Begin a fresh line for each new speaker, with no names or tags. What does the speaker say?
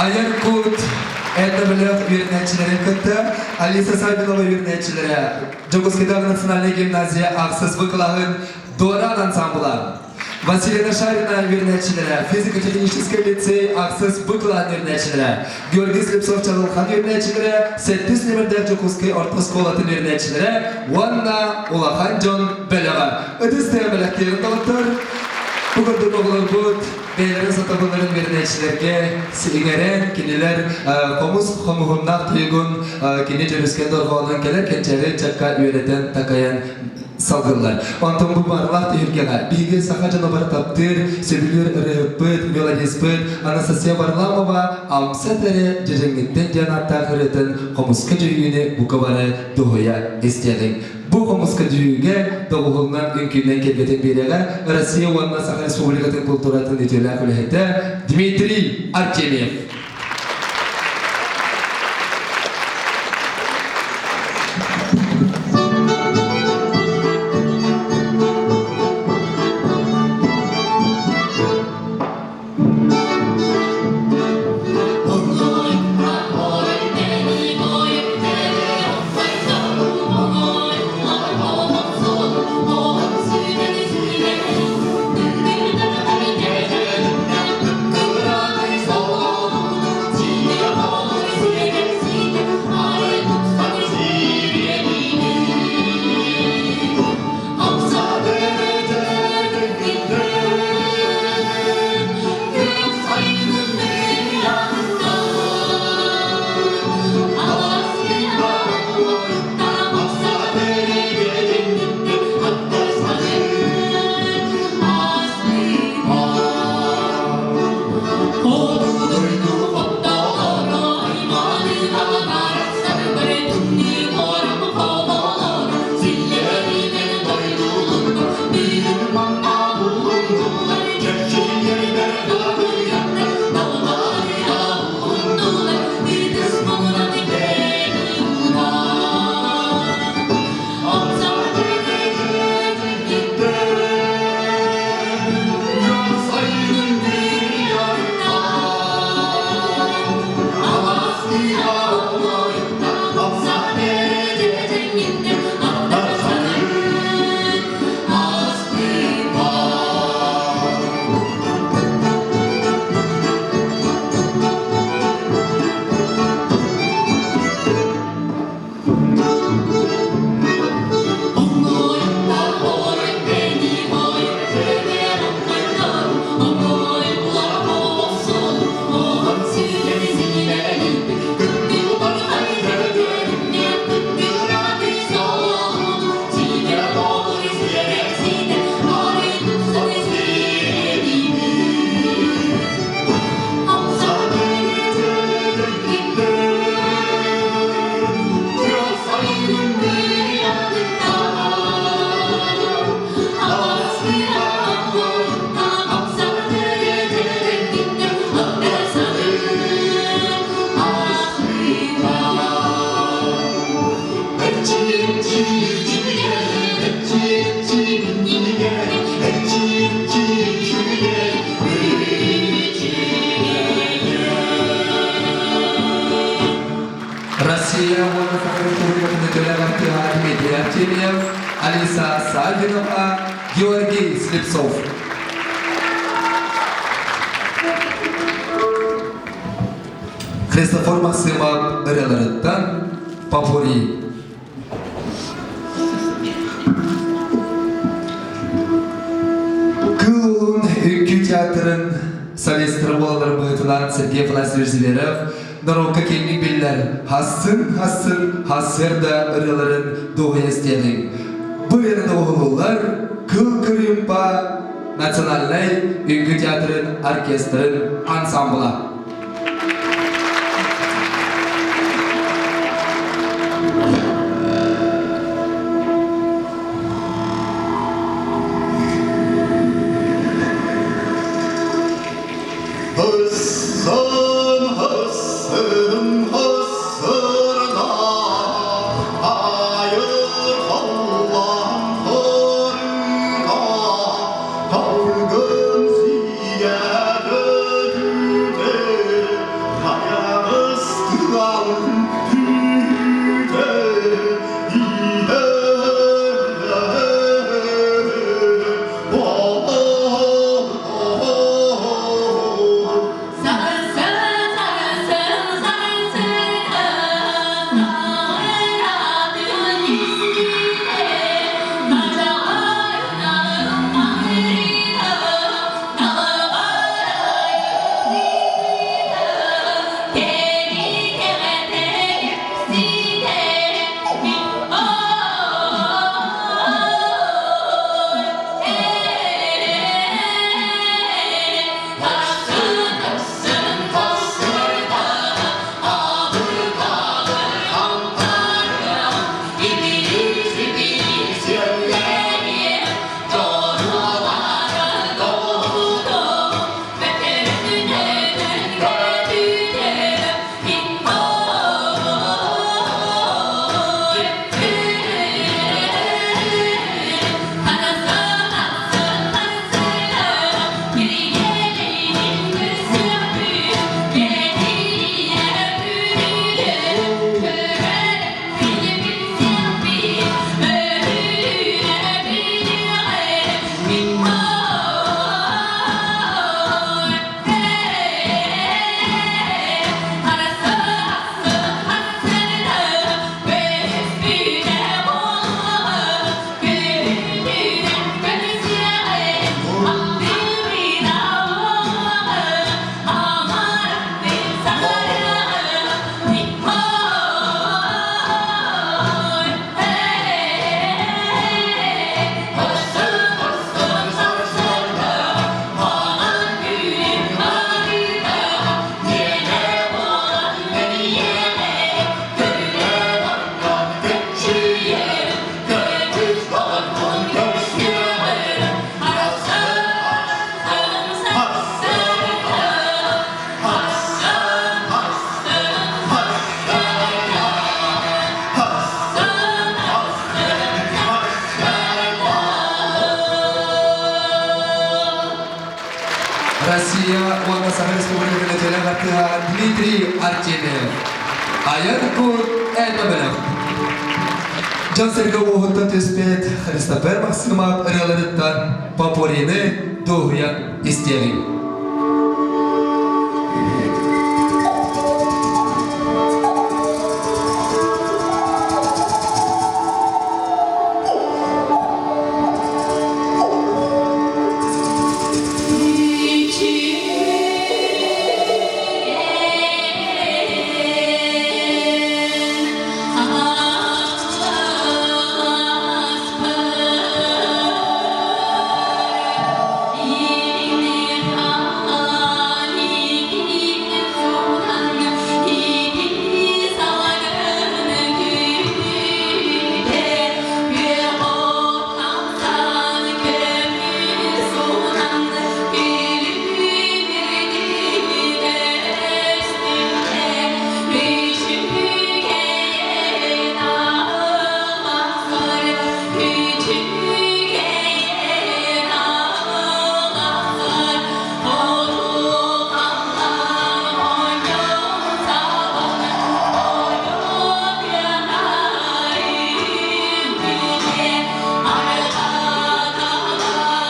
Айар кут этно-бөлөх үөрэнээччилэрин кытта Алиса Саввинова үөрэнээччилэрэ Дьокуускайдааҕы национальнай гимназия ахсыс В кылааһын Дуораан ансамбла Василина Шарина үөрэнээччилэрэ физико-техническэй лицей ахсыс Б кылааһын үөрэнээччилэрэ Георгий Слепцов Чаҕылхан үөрэнээччилэрэ сэттис нүөмэрдээх Дьокуускай орто оскуолатын үөрэнээччилэрэ уонна улахан дьон бөлөҕө. Ытыс тыа бэлэхтиэҕин доҕоттор. Бу курдук оҕолорбут бэйэлэрин сатабылларын үөрэнээччилэргэ иҥэрэн, кинилэр хомус хомуһуннаах тойугун кини дьүрүскэн дорҕоонун кэлэр кэнчээри ыччакка үөрэтэн такайан салгыллар. Онтон бу барлаах түһүлгэҕэ биһиги саха дьоно бары таптыыр, сөбүлүүр ырыаһыппыт, мелодиспыт Анастасия Варламова «Амсат эрэ дьэдьэҥҥиттэн» диэн ааттаах ырыатын хомуска дьүһүйүүнү бука бары дуһуйа истиэҕиҥ. Бу хомуска дьүһүйүүгэ доҕуһуолунан үҥкүүнэн киэргэтэн биэриэҕэ Россия уонна Саха Республикатын култууратын үтүөлээх үлэһитэ Дмитрий Артемьев. Россия уонна Саха Республикатын үтүөлээх артыыһа Дмитрий Артемьев, Алиса Саввинова, Георгий Слепцов. Христофор Максимов ырыаларыттан Попури. Кыыл Улун үҥкүү театрын солистара буолалларын быһыытынан Сергей Афанасьевич Зверев норуокка киэҥник биллэр «Хассын, хассын, хассыарда» ырыаларын дуоһуйа истиэҕиҥ. Бу ырыаны доҕуһуллар Кыл Кырыымпа национальнай үҥкүү театрын оркестрын ансамбла.
Hırsın, hırsın, hırsırda, hayır Allah'ım hırda, Kavgın
Россия уонна Саха Республикатын үтүөлээх артыыһа Дмитрий Артемьев. Айар кут элбэ бөлөх. Дьон-сэргэ уоһуттан түспүт Христофер Максимов ырыаларыттан Попурины дуоһуйан истиэҕиҥ.